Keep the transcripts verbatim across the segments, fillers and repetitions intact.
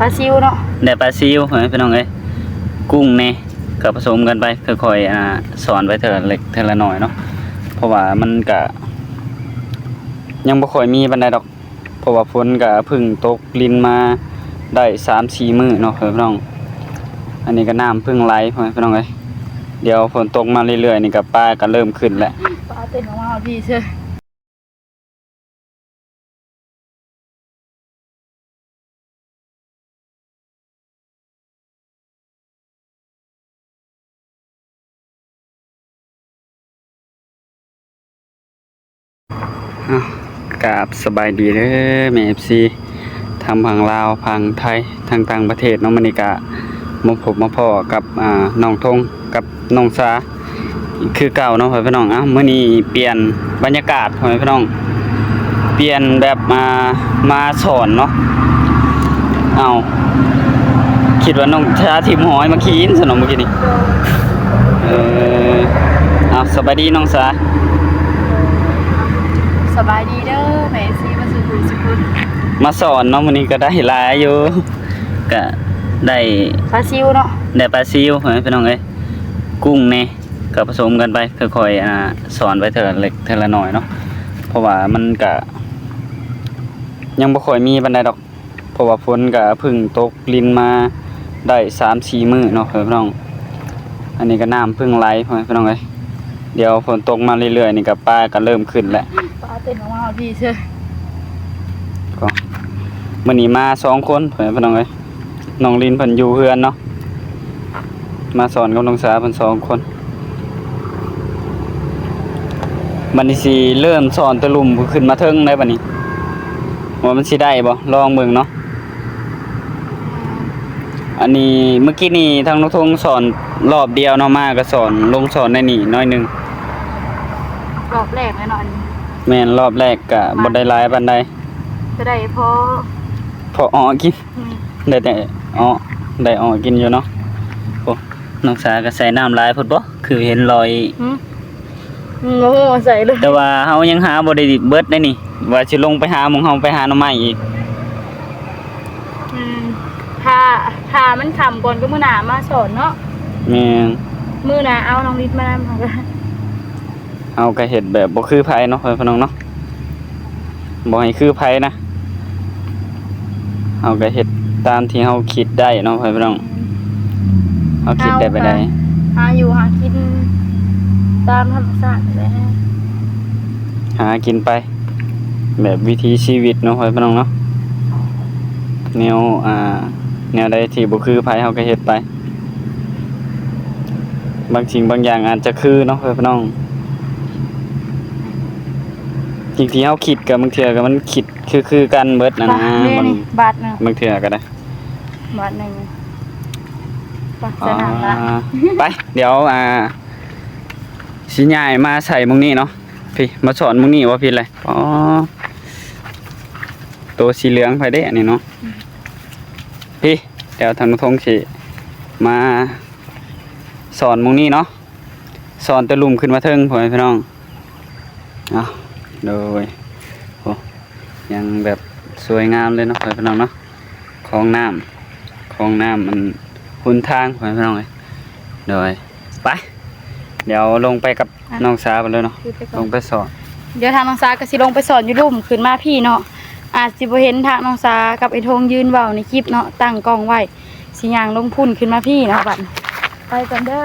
ปลาซิวเนาะ ได้ปลาซิว พ่อแม่พี่น้องเอ้ย กุ้งแหน่ ก็ผสมกันไป ค่อยๆ อ่า สอนไปเทื่อละเล็กเทื่อละน้อยเนาะ เพราะว่ามันก็ยังบ่ค่อยมีปานใดดอก เพราะว่าฝนก็เพิ่งตกรินมาได้สามสี่มื้อเนาะ พ่อแม่พี่น้อง อันนี้ก็น้ำเพิ่งไหล พ่อแม่พี่น้องเอ้ย เดี๋ยวฝนตกมาเรื่อยๆ นี่ก็ปลาก็เริ่มขึ้นแล้ว ปลาเต้นออกมาเอาพี่เชื่อ อ้าว กราบสบายดีเด้อ แม่ เอฟซี ทั้งฝั่งลาว ฝั่งไทย ทั้งต่างประเทศเนาะ มื้อนี้ก็มาพบมาพ้อกับ อ่า น้องทง กับน้องสา คือเก่าเนาะ พ่อแม่พี่น้อง เอ้า มื้อนี้เปลี่ยนบรรยากาศ พ่อแม่พี่น้อง เปลี่ยนแบบมา มาสอนเนาะ เอ้า คิดว่าน้องสาถิ่มหอยมาขี้หินซะเนาะ เมื่อกี้นี้ เออ เอ้า สบายดีน้องสา สบายดีเด้อ แม่ เอฟซี มาสู่ผู้สู่คน มาสอนเนาะ มื้อนี้ก็ได้หลายอยู่ ก็ได้ปลาซิวเนาะ ได้ปลาซิว พ่อแม่พี่น้องเอ้ย กุ้งแหน่ ก็ผสมกันไป ค่อยๆ อ่า สอนไปเทื่อละเล็กเทื่อละน้อยเนาะ เพราะว่ามันก็ยังบ่ค่อยมีปานใดดอก เพราะว่าฝนก็เพิ่งตกรินมาได้สามสี่มื้อเนาะ พ่อแม่พี่น้อง อันนี้ก็น้ำเพิ่งไหล พ่อแม่พี่น้องเอ้ย เดี๋ยวฝนตกมาเรื่อยๆ นี่ก็ปลาก็เริ่มขึ้นแล้ว ปลาเต้นออกมาเอาพี่เชื่อ ก็มื้อนี้มาสองคน พ่อแม่พี่น้องเอ้ย น้องลินเพิ่นอยู่เฮือนเนาะ มาสอนกับน้องสาเพิ่นสองคน บัดนี้สิเริ่มสอนแต่ลุ่มขึ้นมาเทิงได้บัดนี้ ว่ามันสิได้บ่ ลองเบิ่งเนาะ อันนี้เมื่อกี้นี้ทางน้องทงสอนรอบเดียวเนาะ มาก็สอน ลงสอนในนี่หน่อยหนึ่ง รอบแรกแน่นอน แม่น รอบแรกก็บ่ได้หลายปานใด ก็ได้พอ พออ้อกิน อืม ได้แต่อ้อ ได้อ้อกินอยู่เนาะ โอ้ น้องสาก็ใส่น้ำหลายโพดบ่ คือเห็นรอย อืม อืม โอ้โห ใส่เลย แต่ว่าเฮายังหาบ่ได้เบิดได้นี่ ว่าสิลงไปหาหม่องเฮาไปหาหน่อไม้อีก อืม ถ้า ถ้ามันค่ำก่อนก็มื้อหน้ามาสอนเนาะ แม่น มื้อหน้าเอาน้องลิศมานำ เฮาก็เฮ็ดแบบบ่คือไผเนาะ พ่อแม่พี่น้องเนาะ บ่ให้คือไผนะ เฮาก็เฮ็ดตามที่เฮาคิดได้เนาะ พ่อแม่พี่น้อง เฮาคิดได้ไปได้ หาอยู่หากินตามธรรมชาติแหละ หากินไป แบบวิถีชีวิตเนาะ พ่อแม่พี่น้องเนาะ แนว อ่า แนวใดที่บ่คือไผเฮาก็เฮ็ดไป บางสิ่งบางอย่างอาจจะคือเนาะ พ่อแม่พี่น้อง สิ่งที่เฮาคิดกับบางเทื่อก็มันคิดคือๆกันเบิดนะนะ บาท นี่ บาง นี่ บาทหนึ่ง บางเทื่อก็ได้ บาทหนึ่ง ไป อ่า สนามละ ไป เดี๋ยว อ่า สิย้ายมาใส่หม่องนี้เนาะ พี่ มาสอนหม่องนี้ว่าพี่เลย อ๋อ ตัวสีเหลืองไผเด้อันนี้เนาะ พี่ เดี๋ยวทางน้องทงสิมาสอนหม่องนี้เนาะ สอนแต่ลุ่มขึ้นมาเทิง พ่อแม่พี่น้อง เอา โดย โอ้ ยังแบบสวยงามเลยเนาะ พ่อแม่พี่น้องเนาะ ของน้ำ ของน้ำมันหนทาง พ่อแม่พี่น้องเอ้ย โดย ไป เดี๋ยวลงไปกับ อ่ะ น้องสาไปเลยเนาะ คือไปก่อน ลงไปสอน เดี๋ยวทางน้องสาก็สิลงไปสอนอยู่ลุ่มขึ้นมาพี่เนาะ อาจสิบ่เห็นทางน้องสากับไอ้ทงยืนเว้าในคลิปเนาะ ตั้งกล้องไว้ สิย่างลงพุ้นขึ้นมาพี่เนาะบัดนี้ ไปกันเด้อ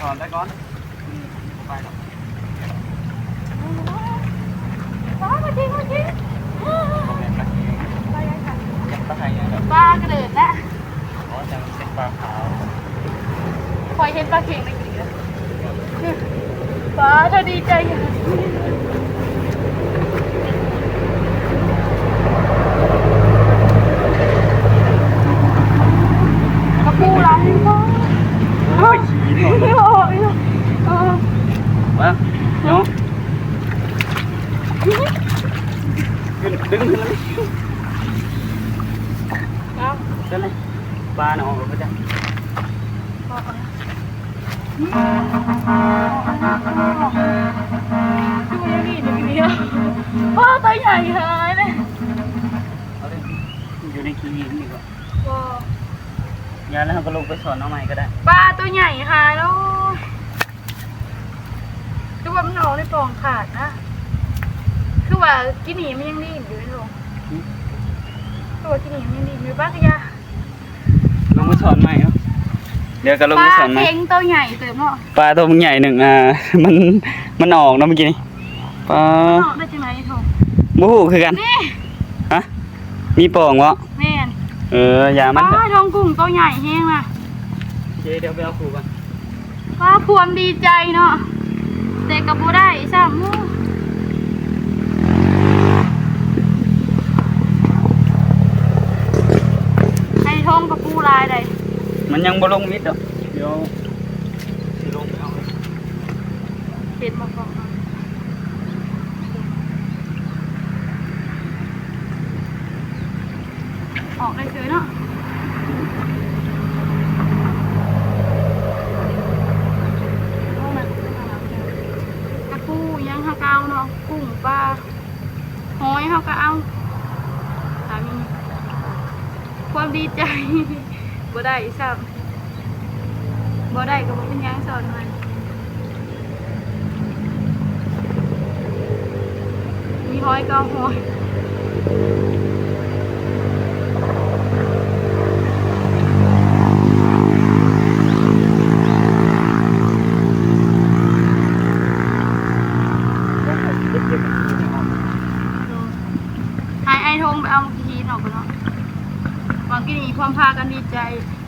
ถอนไปก่อน อืม ไปหรอก อ๋อ มาจริง มาจริง บ่แม่นปลาเข็ง ปลายังไง ปลาเข็ง ปลากระเดิดนะ อ๋อ แต่มันเป็นปลาขาว คอยเห็นปลาเข็งในคลิปนะ ปลาเธอดีใจ กระปูหลาย โอ้ย ขี้ดินออก ไม่ออกเลย เออ มา เนาะ ดึง ดึงขึ้นเลย เอา เดี๋ยวเลย ปลาน่ะออกแล้วจ้ะ ออกแล้ว ดูยังมีอยู่เดียว พ่อตัวใหญ่หายเลย เอาเลย อยู่ในขี้หินนี่ก็ ก็ อย่าแล้ว เราก็ลงไปสอนเอาใหม่ก็ได้ ปลาตัวใหญ่หายแล้ว คือว่ามันออกในปล่องขาดนะ คือว่ากินนี่มันยังดิ้นอยู่ในหลวง อืม คือว่ากินนี่มันยังดิ้นอยู่ ปลากระยา ลงไปสอนใหม่เนาะ เดี๋ยวก็ลงไปสอนใหม่ ปลาเข็งตัวใหญ่เติมเนาะ ปลาตัวใหญ่หนึ่ง อ่า มัน มันออกเนาะเมื่อกี้นี้ ปลา มันออกได้จังไหนทอง บ่ฮู้คือกัน นี่ ฮะ มีปล่องบ่ แม่น เออ อย่ามัน ปลาทองกุ้งตัวใหญ่แฮงนะ เดี๋ยว เดี๋ยวไปเอาครูก่อน ว่าความดีใจเนาะ แต่ก็บ่ได้ซ้ำ ไอ้ทองกับปูลายใด มันยังบ่ลงมิดดอก เดี๋ยวสิลงไปเอา เห็นบ่ฟอง ออกได้เฉยเนาะ กระปูยังเฮาก็เอาเนาะ กุ้งปลา หอยเฮาก็เอา สามี ความดีใจ บ่ได้ซ้ำ บ่ได้ก็บ่เป็นหยัง สอนมัน มีหอยก็เอาหอย ให้ไอ้ทงไปเอาขี้หินออกก่อนเนาะ บางทีนี่พร้อมพากันดีใจ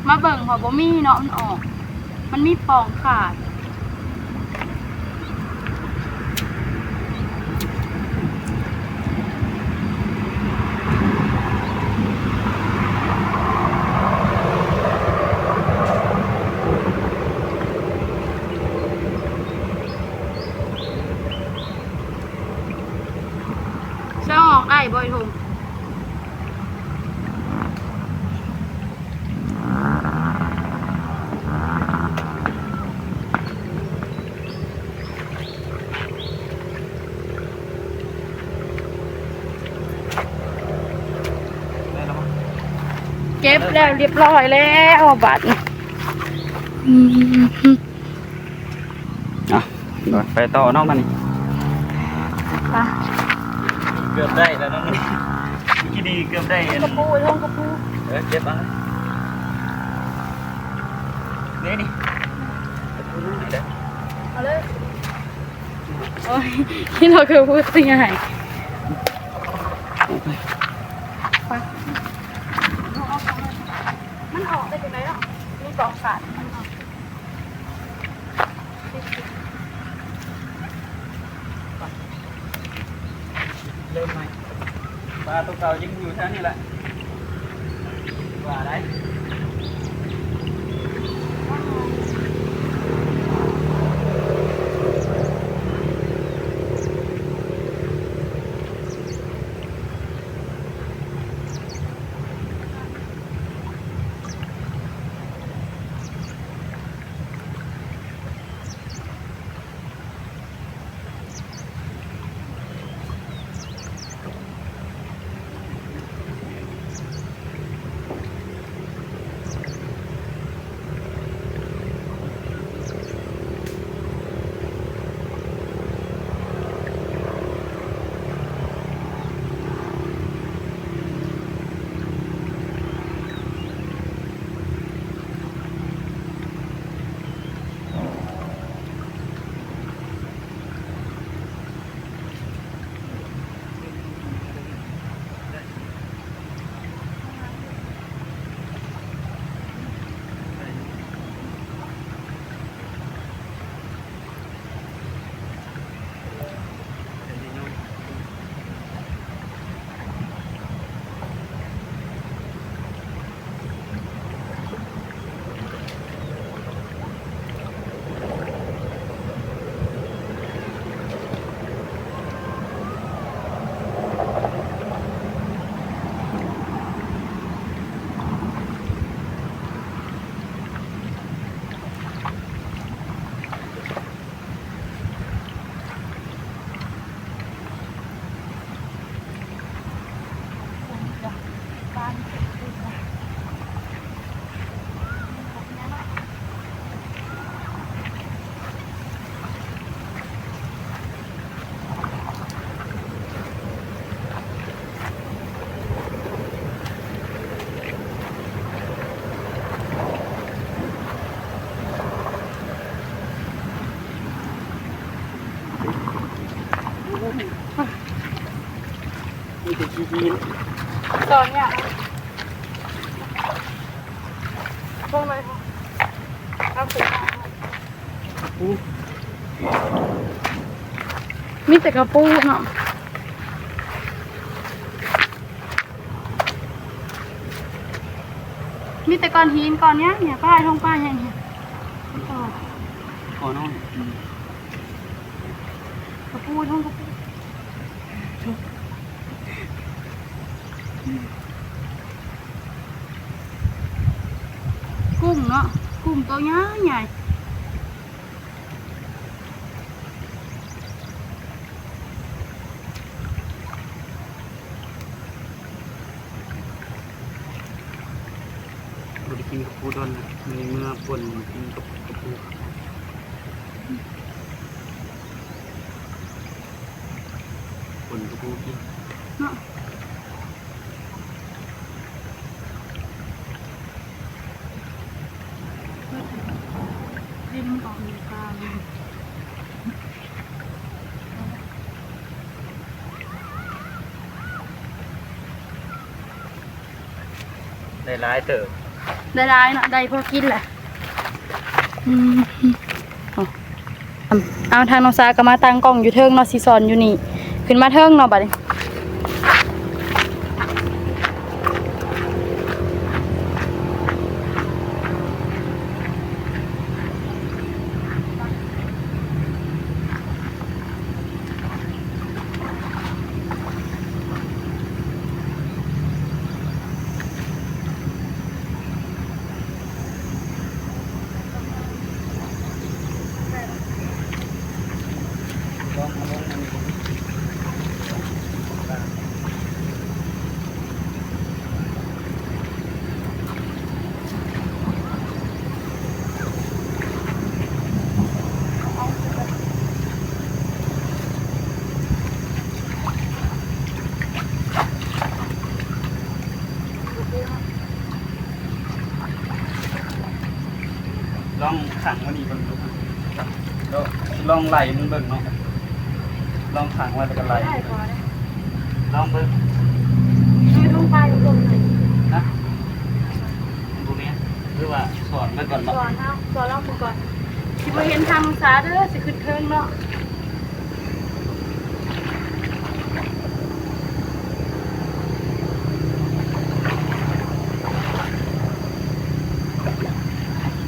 มาเบิ่งพอบ่มีเนาะ มันออก มันมีปล่องขาด เจ้าออกได้บ่อยทง เก็บแล้วเรียบร้อยแล้วบัดนี้ อืม อ่ะ ไปต่อเนาะมัน ไป เกือบได้แล้วเนาะ กินดีเกือบได้ กระปู ลงกระปู เออ เก็บเอา นี่นี่ กระปูนี่เด้อ เอาเลย โอ้ย ที่เราเคยพูดสิไง ไป มันออกได้จังได๋เนาะ มีปล่องขาด เริ่มใหม่ ปลาตัวเก่ายังอยู่แถวนี้แหละ ว่าได้ เ ตอนเนี้ยเพิ่งเลยค่ะเอาสิ มีแต่กระปูเนาะ มีแต่ก้อนหินก้อนเนี้ย เนี่ย ป้ายท่องป้ายอย่างเงี้ย โอ้ โอ้น้อง กระปูท่องกระปู กุ้งเนาะ กุ้งตัวใหญ่ใหญ่ บ่ได้กินกับปูดอนนะ มีเมื่อป่นกินกับกับปู ป่นกับปูกิน เนาะ ดินมันออกอยู่กลาง ได้หลายเติบ ได้หลายเนาะ ได้พอกินแหละ อืม เอา เอา ทางน้องสาก็มาตั้งกล้องอยู่เทิงเนาะ สิสอนอยู่นี่ ขึ้นมาเทิงเนาะบัดนี้ ลองขังไว้นี่เบิ่งดู ลองไล่มันเบิ่งเนาะ ลองขังไว้แล้วก็ไล่ ได้พอแล้ว ลองเบิ่ง ให้ลงไปลงไหน นะ มันบ่แม่น หรือว่าสอนไว้ก่อนเนาะ สอนเอา สอนลองดูก่อน สิบ่เห็นทางสาเด้อ สิขึ้นเทิงเนาะ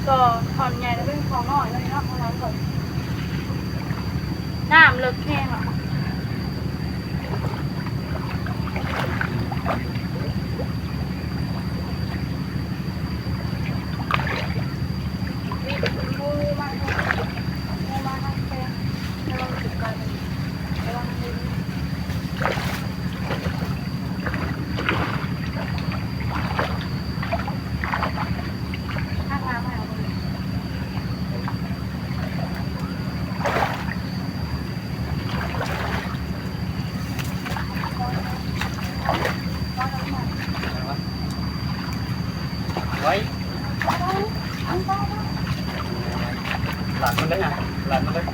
ก็ท่อนใหญ่แล้วเป็นท่อนน้อยเลยเนาะ ข้างหลังก่อน น้ำเลิกแห้งอ่ะ ไว้ หลังมันเลยอ่ะ หลังมันเลย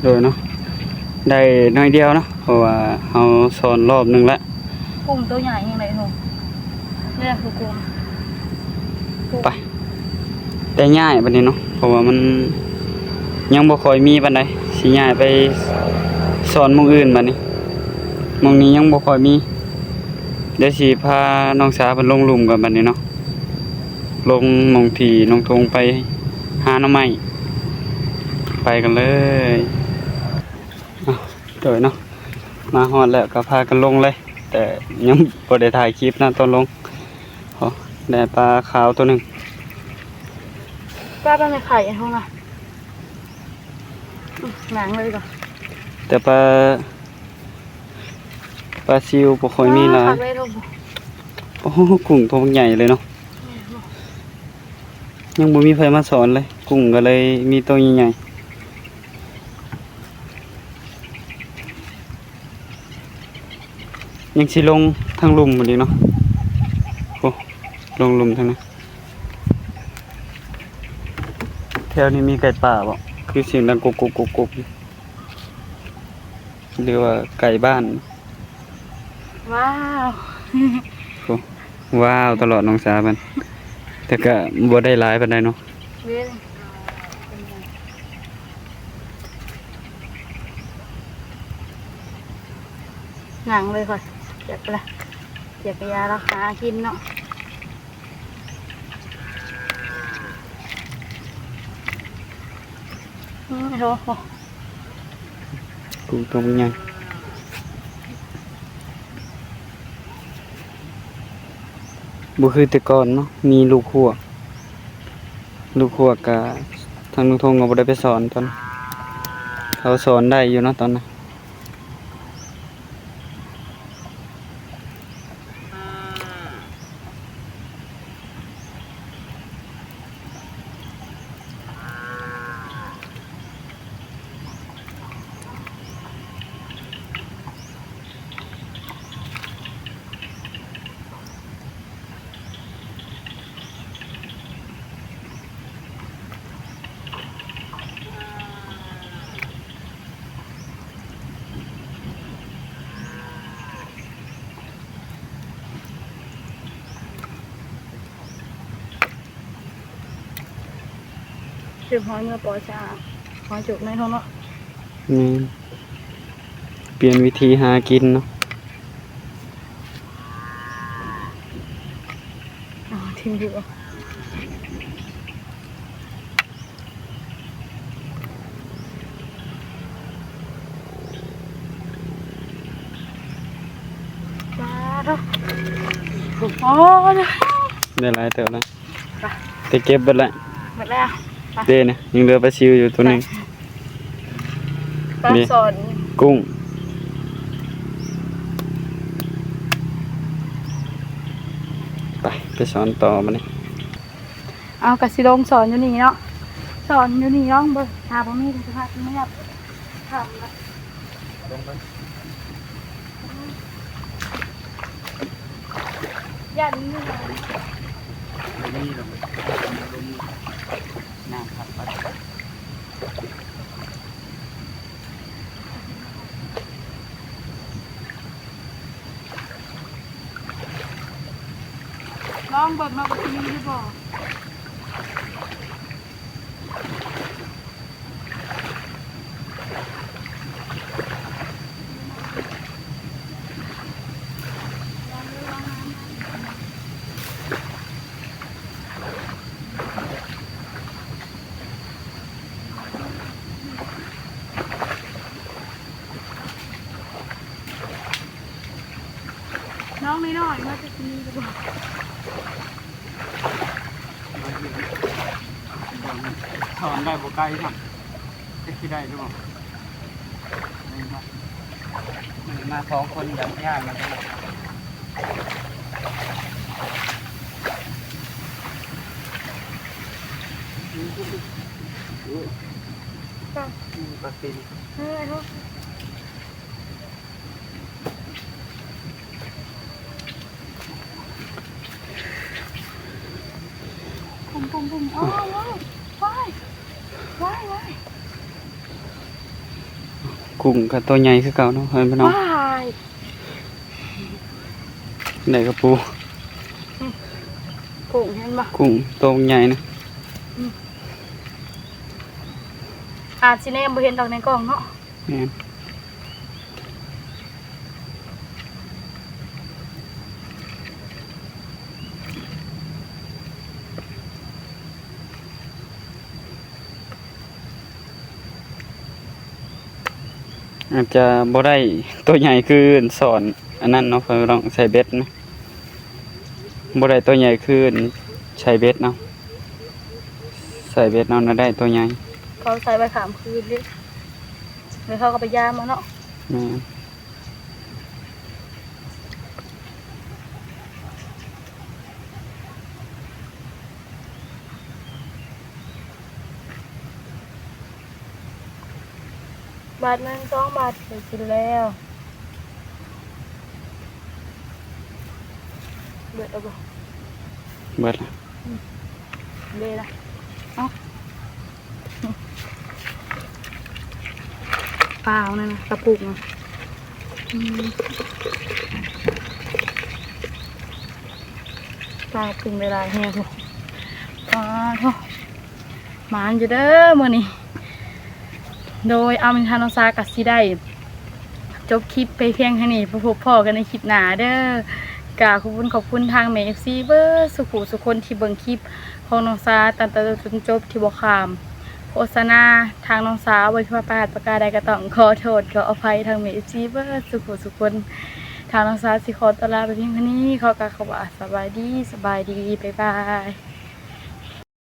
โดยเนาะ ได้น้อยเดียวเนาะ เพราะว่าเฮาสอนรอบหนึ่งละ กุ้งตัวใหญ่ยังไงหนู ใน เนี่ยกูกลัว ไป แต่ย้ายบัดนี้เนาะ เพราะว่ามันยังบ่ค่อยมีปานใด สิย้ายไปสอนหม่องอื่นบัดนี้ หม่องนี้ยังบ่ค่อยมี เดี๋ยวสิพาน้องสาวเพิ่นลงลุ่มก่อนบัดนี้เนาะ ลงหม่องที่น้องธงไปหาหน่อไม้ ไปกันเลย อ่ะ โดยเนาะ มาฮอดแล้วก็พากันลงเลย แต่ยังบ่ได้ถ่ายคลิปนะตอนลง โอ้ ได้ปลาขาวตัวหนึ่ง ปลาเป็นไข่ห้องนะ อืม หนังเลยก่อน แต่ปลา ปลาซิวบ่ค่อยมีหลาย อ๋อ คักเลยลูก โอ้โห กุ้งตัวบักใหญ่เลยเนาะ ยังบ่มีไผมาสอนเลย กุ้งก็เลยมีตัวใหญ่ๆ ยังสิลงทางลุ่มอยู่ดีเนาะ โอ้ ลงลุ่มทางนั้น แถวนี้มีไก่ป่าบ่ คือเสียงดังกุกกุกกุกกุก หรือว่าไก่บ้าน ว้าว โอ้ ว้าวตลอดน้องสาวมัน แต่ก็บ่ได้หลายปานใดเนาะ เว้ย หนังเลยค่อย เก็บไปละ เก็บไปยารักษากินเนาะ อืม โอ้โห กุ้งตัวใหญ่ บ่คือแต่ก่อนเนาะ มีลูกฮวก ลูกฮวกกะ ทางลุงธงก็บ่ได้ไปสอนตอน เขาสอนได้อยู่เนาะตอนนั้น ซื้อหอยเมื่อปอชา หอยจุกในท้องเนาะ อืม เปลี่ยนวิธีหากินเนาะ อ๋อ ทิ้งอยู่ สาธุ อ๋อ ได้หลายเติบแล้ว ไป แต่เก็บเบิดแล้ว หมดแล้ว ไป เด้นะ ยังเหลือปลาซิวอยู่ตัวหนึ่ง ปลา นี่ สอน กุ้ง ไป ไปสอนต่อมานี่ เอากะสิลงสอนอยู่นี่เนาะ สอนอยู่นี่ลองเบิ่ง ถ้าบ่มีก็สิพาไปเมือง ถามละ ลงไป ย่านมี บ่มีดอก ลง น้ำพัดไป ลองเบิ่งเนาะ ว่าสิมีหรือบ่ น้องน้อยๆ มาจะมีหรือเปล่า สอนได้บ่ไกลครับ จะคิดได้หรือเปล่า มาสองคนแบบยากนะ ปลาซิว เออ บุ้มบุ้มบุ้ม อ๋อ ว้าย ว้าย ว้าย กุ้งก็ตัวใหญ่คือเก่าเนาะ เฮ้ยพี่น้อง ว้าย ได้กระปู กุ้งเห็นบ่ กุ้งโตใหญ่นะ อืม อาจสิแนมบ่เห็นดอกในกล้องเนาะ แม่น อาจจะบ่ได้ตัวใหญ่คือสอนอันนั้นเนาะ เพิ่นลองใส่เบ็ดนะ บ่ได้ตัวใหญ่คือใส่เบ็ดเนาะ ใส่เบ็ดเนาะ น่าได้ตัวใหญ่ เขาใส่ไว้ข้ามคืนเด้ แล้วเขาก็ไปยามเอาเนาะ แม่น บาทหนึ่ง สองบาท ก็กินแล้ว เบิดแล้วบ่ เบิดละ อืม เด้ละ เอ้า ปลาเอานั่นนะ กระปุกนะ อืม ปลาปรุงได้หลายแฮง ปลาเนาะ หมานอยู่เด้อมื้อนี้ โดย เอาเป็นทางน้องซาก็สิได้ จบคลิปไปเพียงเท่านี้ พบพ้อกันในคลิปหน้าเด้อ กราบขอบคุณ ขอบคุณทางแม่ เอฟซี เบิดสู่ผู้สู่คนที่เบิ่งคลิปของน้องซาตั้งแต่ต้นจนจบ ที่บ่ข้ามโฆษณาทางน้องซา บ่ผิดพลาดประการใดก็ต้องขอโทษขออภัยทางแม่ เอฟซี เบิดสู่ผู้สู่คน ทางน้องซาสิขอตัวลาไปเพียงเท่านี้ ขอกล่าวคำว่าสบายดี สบายดี บ๊ายบาย